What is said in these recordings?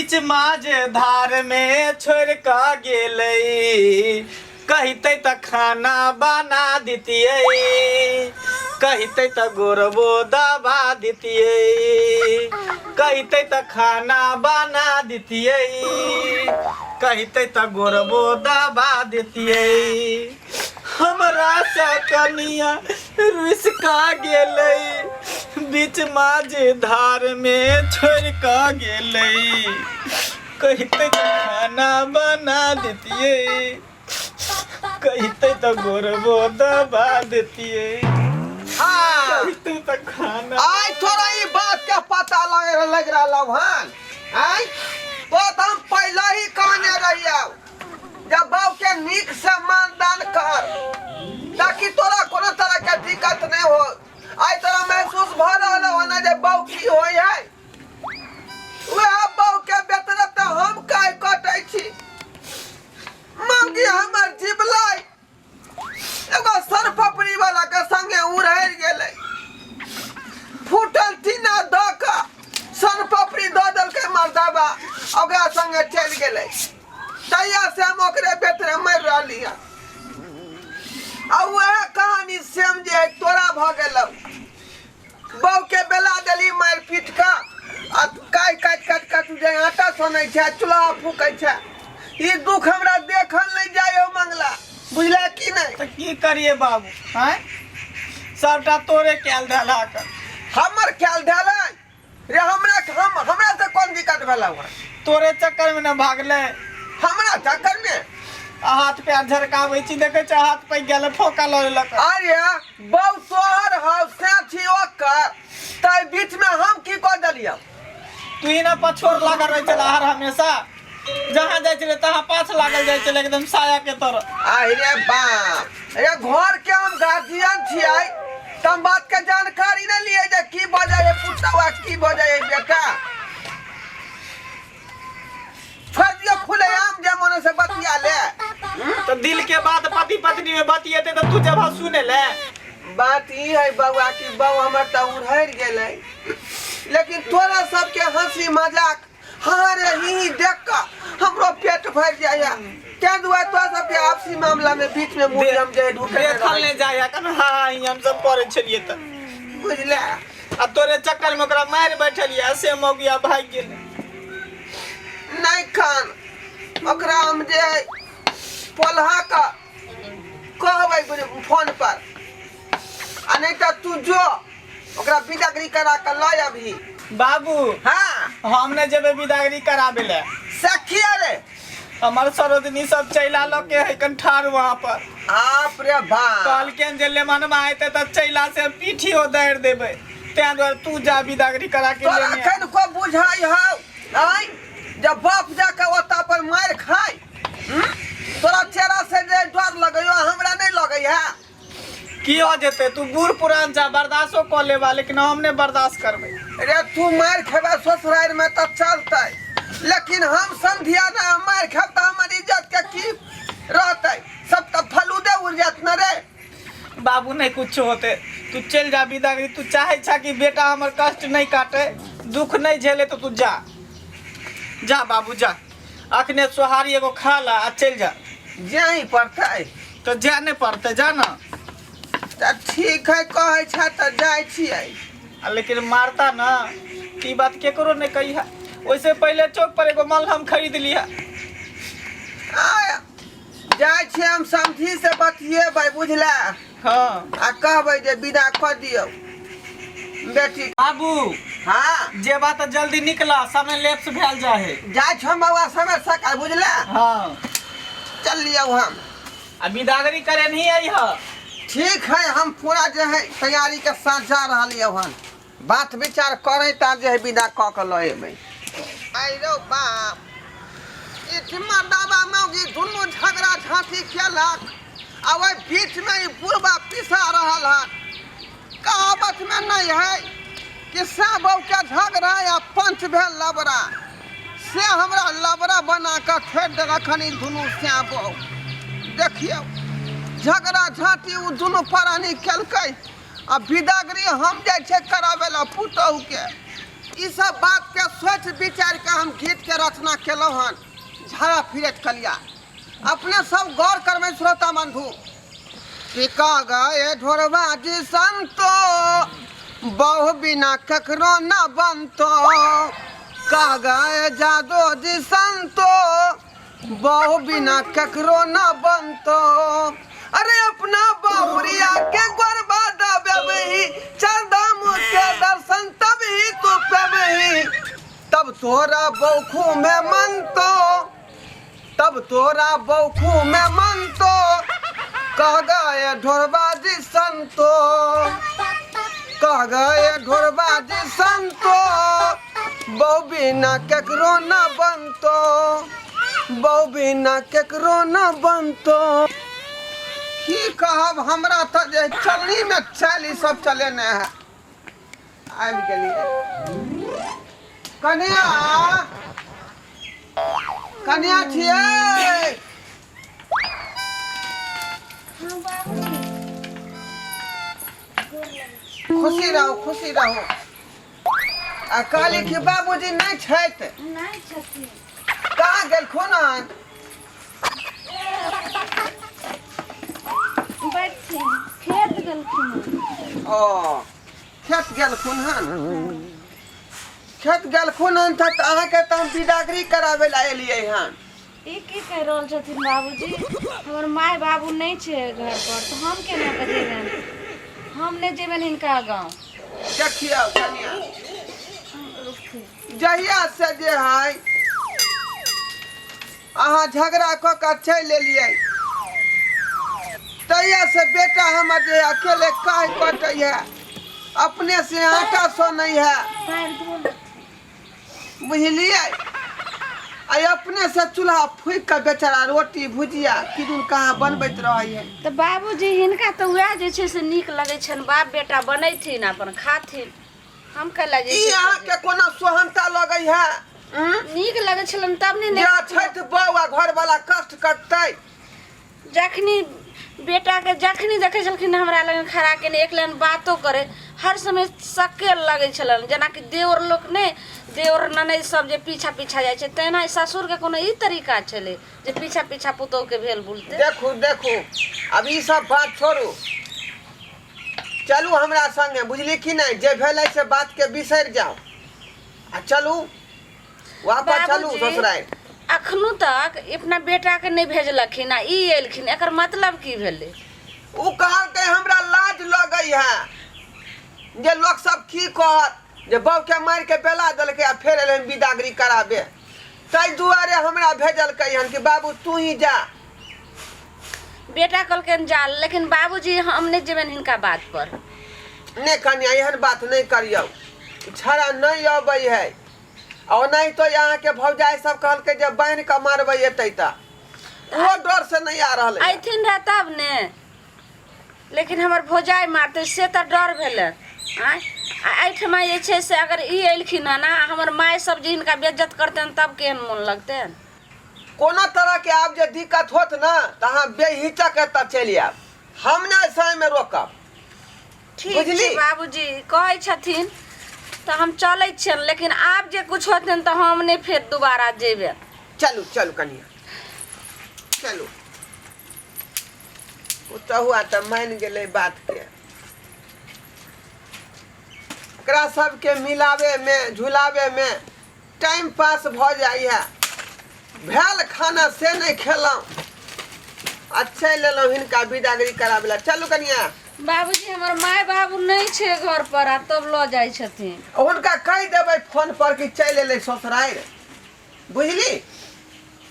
बीच माझ धार में छोड़ कऽ गेलै कहिते तऽ खाना बना दितियै कहिते तऽ गोरबो दबा दितियै कहिते तऽ खाना बना दितियै कहिते तऽ गोरबो दबा दितियै हमरा से कनिया रुसि कऽ गेलै बीच माझ धार में छोड़ कऽ गेलै कहिते तऽ खाना बना देतियै कहिते तऽ गोरबो दबा देतियै हाँ कहिते तऽ खाना आइ थोड़ा ई बात के पता लग लग रहल हन आइ तो तऽ हम पहले ही कहने रहियौ जब बाप के नीक से मानदान कर ताकि तोरा कोनो तरह के दिक्कत नहीं हो आइ तोरा महसूस भ रहल हो ना जे बाप की होय है वएह बाप के बेतरे तऽ हम काय कटै छी मौगी हमर जीवलै एगो सरपपड़ी वाला के संगे उड़ैर गेलै फूटल टीना दऽ कऽ सरपपड़ी दऽ देलकै मर्दाबा ओकरा संगे चलि गेलै तहिया से हम ओकरे बेतरे मरि रहली हँ आ वएह कहानी सेम जे है तोरा भऽ गेलौ बहू के बेला देली मारि पीट कऽ आ काटि काटि काटि काटि जे आटा सनै छै आ चूल्हा फूकै छै ई दुख हमरा देखल नहि जाइ हो मंगला बुझला की नहि तऽ की करिए बाबू आँय सबटा तोरे कयल धैला कर हमर ख्याल धैलै रे हमरा हम हमरा से कोन दिक्कत भेलौ हँ तोरे चक्कर में न भागले हमरा चक्कर में आ हाथ पैर झरकाबै छी देखै छै हाथ पैक गेल फोका लऽ लेलक अरे बहु तोहर हौ से छी ओकर तै बीच में हम की कऽ देलियौ तू ही ना पछोर लागल रहै छला हर हमेशा जहाँ जाइ छलै तहाँ पाछ लागल जाइ छलै एकदम साया के तरह अरे बाप रे घर के हम गार्जियन छियै त हम बात के जानकारी नहीं लिए जे की भऽ जाइ है पुतौआ की भऽ जाइ है बेटा छोड़ दियो खुले आम जे मन से बतिया ले तो दिल के बात पति पत्नी में बतियेते तो तू जब सुने ले बात ई है बउआ कि बउ हमर तऽ उड़हरि गेलै लेकिन तोरा सबके हंसी मजाक हाँ रे ही ही देख कऽ हमरो पेट भरि जाइए ताहि दुआरे तोरा सबके आपसी मामला में बीच में मुँह हम जे ढुके देखल नहीं जाए कन हाँ हाँ ही हम सब करे छलिए तऽ बुझले आ तोरे चक्कर में ओकरा मारि बैठलिए से मौगिया भागि गेलै नहि खान ओकरा हम जे है पोल्हा कऽ कहबै फोन पर आ नहि तऽ तू जो ओकरा बिदागरी करा कऽ लऽ अबही बाबू हाँ हम नहि जेबै बिदागरी कराबे ले सखी अरे हमर सरोजनी सब चैला लऽ के है कन ठाढ़ वहाँ पर आप रे बाप कहलखिन जे लेमनमा एतै तऽ चैला से पीठियो दारि देबै तें दुआरे तू जा बिदागरी करा के तोरा लेने आ। एखन को बुझाइ हौ आँय जब बाप जाके ओता पर मारि खाय हम्म? तोरा चेहरा से जे डर लगैयो हमरा नहि लगै है की हो जेतै तू बूढ़ पुरान छा बर्दाश्तो कऽ लेबा लेकिन हम नहि बर्दाश्त करबै रे तू मारि खेबा ससुरारि में तऽ चलतै लेकिन हम समधिया ना हम मारि खेब तऽ हमर इज्जत के की रहतै सब तऽ फलूदे उड़ जात न रे बाबू नहीं कुछ होते तू चल जा बिदागरी तू चाहे छा कि बेटा हमर कष्ट नहीं काटे दुख नहीं झेले तो तू जा जा बाबू जा अखने सोहारी एगो खा ला आ चल जा जाही पड़तै तो जा नहीं पड़ते जा ना तऽ ठीक है कहै छै तऽ जाइ छियै आ लेकिन मारता ना तो ई बात केकरो नहीं कही है ओइसे पहले चौक पर एगो मलहम खरीद लिया आय जाइ छियै हम समझी से बतियेबै बुझला हाँ आ कहबै जे विदा कऽ दियौ बेटी बाबू हाँ जे बात जल्दी निकला समय लेप्स भेल जाहे जाइ छौ बौआ समय सकाल बुझला हाँ चल लियौ हम आ बिदागरी करे नहीं आई है ठीक है हम पूरा जे है तैयारी के साथ जा रहलियै हन बात विचार करै ता जे है विदा कऽ के लऽ एबै आइ रौ बाप ई मर्दाबा मौगी दुनू झगड़ा झाँटी केलक आ ओहि बीचमे ई बुढ़बा पिसा रहल हन कहावत में नहीं है कि साबौ के झगड़ा या पंच भेल लबड़ा से हमरा लबड़ा बना कऽ छोड़ि देलक हन ई दुनू साबौ देखियौ झगड़ा झाँटी ओ दुनू प्राणी केलकै आ बिदागरी हम जाइ छै कराबै लए पुतहुके ई सब बात के सोच विचार के हम गीत के रचना केलहुँ हन झाड़ा फिरत कलिया। अपने सब गौर करबै श्रोता बंधु कि कह गए ढोरबा जी संतो, बहु बिना ककरो न बनतो। कह गए जादो जी संतो, बहु बिना ककरो न बनतो। अरे अपना बहुरिया के गोरबा दबेबही, चंदा के दर्शन तभी तू पेबही। तब तोरा बौखू में मनतो, तब तोरा बौखू में मनतो। कह गए ढोरबा जी संतो, कह गए ढोरबा जी संतो, बहु बिना केकरो न बनतो, बहु बिना केकरो न बनतो। की कहब, हमरा तऽ जे चलनी में चालि ई सब चलेने है। आबि गेलियै कनिया, कनिया छियै? हाँ बाबूजी, खुशी रहू, खुशी रहू। आ कहली कि बाबूजी नहि छथि? नहि छथिन। कहाँ गेलखुन हन? बैठथिन, खेत गेलखिन। ओ खेत गेलखुन हन, खेत गेलखुन हन तऽ अहाँके तऽ हम बिदागरी कराबै लए एलियै हन। ई की कहि रहल छथिन बाबूजी? हमर माय बाबू नहि छै घर पर, तऽ हम केना कऽ जेबनि? हम नहि जेबनि हिनका गाँव। देखियौ कनिया, जहिया से जे है अहाँ झगड़ा कऽ कऽ चलि एलियै, तहिया से बेटा हमर जे अकेले काहि कटै है, अपने से आटा सनै है। पैर धो लेथिन। बुझलियै? आ अपने से चूल्हा फूकि कऽ बेचारा रोटी भुजिया किदुन कहाँ बनबैत रहै है। तऽ बाबूजी, हिनका तऽ उएह जे छै से नीक लगै छनि, बाप बेटा बनैथिन अपन खाथिन। हम कैला जे ई छै से अहाँके कोना सोहनता लगै है? नीक लगै छलनि तब ने। जे छथि बौआ घर वाला कष्ट कटतै। जखनी बेटाके जखनी देखै छलखिन हमरा लग खड़ा केने एक लाइन बातो करे, हर समय सकेल लगै छलनि, जेनाकि देवर लोक नहि, देवर ननैद सब जे पीछा पीछा जाइ छै, तेना ससुरके कोनो ई तरीका छलै जे पीछा पीछा पुतोहुके भेल बुलते। देखू देखू, अब ई सब बात छोड़ू, चलू हमरा संगे, बुझली कि नहि? जे भेलै से बात के बिसरि जाउ आ चलू वापस, चलू बाबूजी, ससुरारि। अखनो तक अपना बेटाके नहि भेजलखिन आ ई एलखिन, एकर मतलब की भेलै? ओ कहलकै हमरा लाज लगै है जे लोक सब की कहत जे बहू के मारि के बेला देलकै आ फेर एलै बिदागरी कराबे, ताहि दुआरे हमरा भेजलकै हन कि बाबू तू ही जा। बेटा कहलकनि जा, लेकिन बाबूजी हम नहि जेबनि हिनका बात पर। नहि कनिया, एहन बात नहि करियौ, छड़ा नहि अबै है। आ ओनाहितो अहाँके भौजाइ सब कहलकै जे बान्हि कऽ मारबै एतै, तऽ ओहो डर से नहि आ रहलै। अयथिन रह तब ने, लेकिन हमर भौजाइ मारतै से तऽ डर भेलै। आँय, आ एहिठमा जे छै से अगर ई एलखिन हन आ हमर माय सब जे हिनका बेज्जत करतनि तब केहन मोन लगतनि? कोनो तरहके आब जे दिक्कत होत ने तऽ अहाँ बेहिचक एतऽ चलि आयब, हम नहि समय रोकब। ठीक छै। बुझली? बाबूजी कहै छथिन तऽ हम चलै छियनि, लेकिन आब जे कुछ होतनि तऽ हम नहि फेर दोबारा जेबै। चलू चलू कनिया, चलू। पुतहुआ तऽ मानि गेलै बातके। एकरा सबके मिलाबेमे झुलाबेमे टाइम पास भऽ जाइ है। भेल खाना से नहि खेलहुँ आ चलि एलहुँ हिनका बिदागरी कराबै लए। चलू कनिया। बाबूजी, हमर माय बाबू नहि छै घर पर आ तब लऽ जाइ छथिन। हुनका कहि देबै फोन पर कि चलि एलै ससुरारि, बुझली?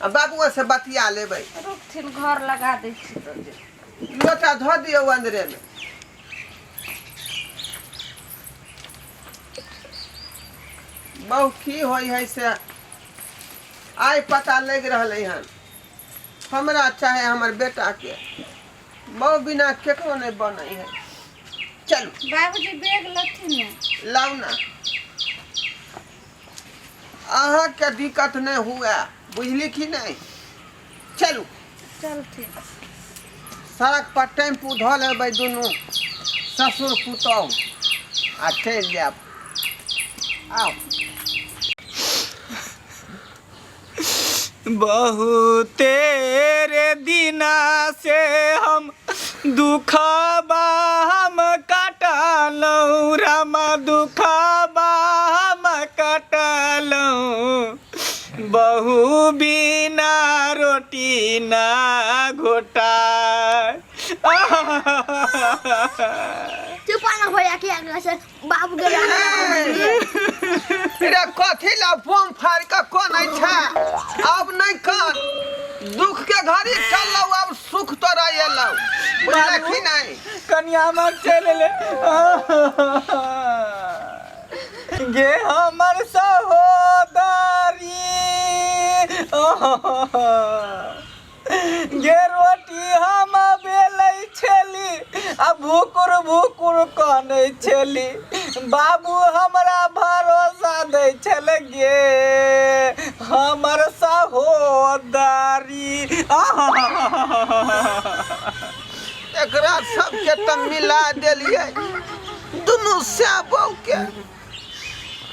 आ बाबुआ से बतिया लेबै। रुकथिन, घर लगा दै छी तऽ जे। लोटा धऽ दियौ अन्दरेमे। बहु की होइ है से आइ पता लागि रहलै हन हमरा चाहे हमर बेटाके, बहु बिना केकरो नहि बनै है। चलू। बाबूजी, बैग लथिन ने। लाउ ने, अहाँके दिक्कत नहि हुए, बुझली कि नहि? चलू। चलथिन। सड़क पर टेम्पू धऽ लेबै दुनू ससुर पुतहु आ चलि जायब। आउ। बहुते रे दिना से हम दुखबा हम कटलहुँ रामा दुखबा हम कटलहुँ बहु बिना रोटी ना घोटा। चुप ना भैया के अगला से बाबू के रे कथी ला बम फाड़ के कोन छै अब नहीं कर दुख के घड़ी चलौ अब सुख तोरा एलौ बुझलखी नहीं। कनिया हमर चलि एलै गे हमर सहोदरी गे रोटी हम बेलै छली आ भुकुर भुकुर कनै छली बाबू हमरा भरोसा दै छल गे हमर सहोदरी। एकरा सबके तऽ मिला देलियै दुनू सै बहू के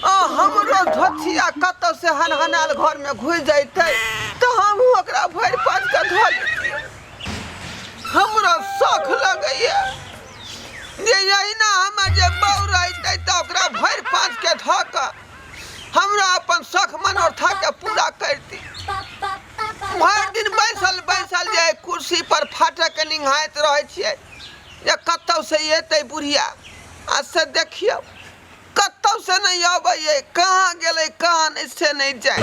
आ हमरो धोथिया कतौ से हनहनाल घर में घुसि जैतै तऽ हमहूँ ओकरा भरि पाँच के धो लेतियै। हमरा शौख लगैया जे अहिना हमर जे बहू रहितै तऽ ओकरा भरि पाँच के धऽ कऽ हमरा अपन शौख मनोरथा के पूरा करती। भरि दिन बैसल बैसल जे कुर्सी पर फाटक निंघाइत रहै छियै जे कतौ से एतै बुढ़िया आ से देखियौ कतौ से नहीं अबैये कहाँ गेलै कहाँ नहीं से नहीं जाए।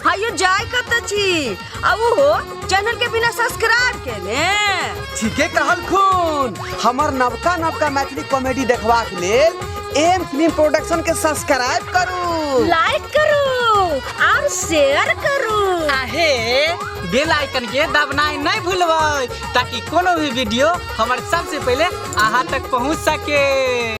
हायो जाय कत छी आ उहो चैनल के बिना सब्सक्राइब केने। ठीके कहलखुन हमर नवका नवका मैथिली कॉमेडी देखबाक लेल एम फिल्म प्रोडक्शन के सब्सक्राइब करू, लाइक करू और शेयर करू। आहे बेल आइकन के दबनाइ नहीं भूलबै ताकि कोनो भी वीडियो हमर सबसे पहले अहाँ तक पहुँच सके।